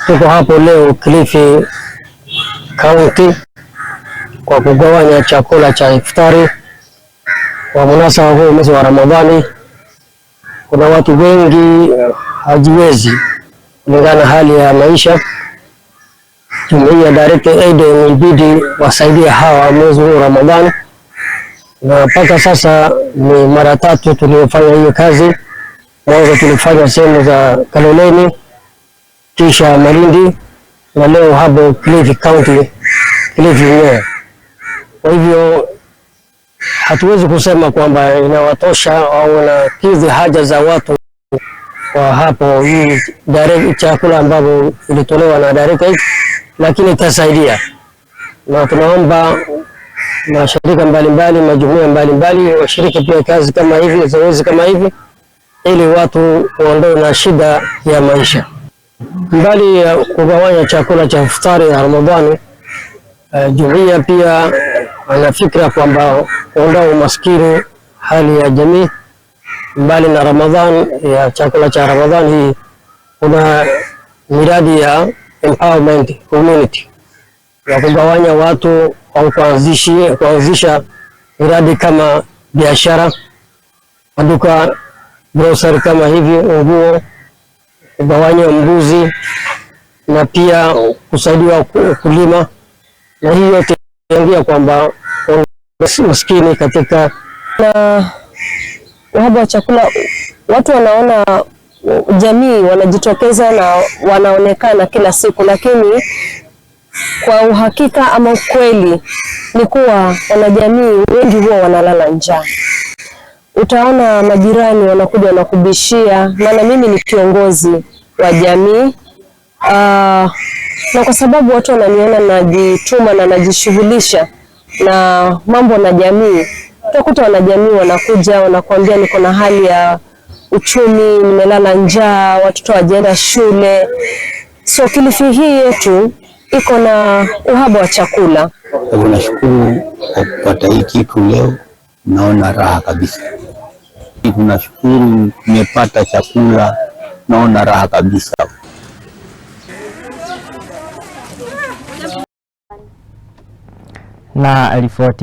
Tuko hapo leo Kilifi County kwa kugawanya chakula cha iftari kwa munasaba huu mwezi wa Ramadhani. Kuna watu wengi hajiwezi kulingana na hali ya maisha. Jumuiya Direct Aid imebidi wasaidie hawa mwezi huu Ramadhani, na mpaka sasa ni mara tatu tuliofanya hiyo kazi. Mwanzo tulifanya sehemu za Kaloleni, kisha Malindi na leo hapo Kilifi County, Kilifi yenyewe. Kwa hivyo hatuwezi kusema kwamba inawatosha au inakidhi haja za watu kwa hapo hii direct chakula ambavyo ilitolewa na Direct Aid, lakini itasaidia, na tunaomba mashirika mbalimbali, majumuiya mbalimbali washiriki pia kazi kama hivi, zoezi kama hivi, ili watu waondoe na shida ya maisha. Mbali ya kugawanya chakula cha iftari ya Ramadhani, jumuiya pia ana fikra kwamba kuondoa umaskini hali ya jamii. Mbali na Ramadhan ya chakula cha Ramadhan hii, kuna miradi ya empowerment community ya kugawanya watu au kuanzisha miradi kama biashara, maduka, grocery kama hivi, nguo, kugawanya mbuzi na pia kusaidia kulima, na hii yote ingia kwamba maskini katika na uhaba wa chakula, watu wanaona jamii wanajitokeza na wanaonekana kila siku, lakini kwa uhakika ama ukweli ni kuwa wanajamii wengi huwa wanalala njaa. Utaona majirani wanakuja wanakubishia, maana mimi ni kiongozi wa jamii na kwa sababu watu wananiona najituma na najishughulisha na mambo na jamii, utakuta wanajamii wanakuja wanakuambia, niko na hali ya uchumi, nimelala njaa, watoto hawajaenda shule. So Kilifi hii yetu iko na uhaba wa chakula. Kwa hivyo nashukuru kwa kupata hii kitu leo, naona raha kabisa. Tunashukuru tumepata chakula, naona raha kabisa. Na ripoti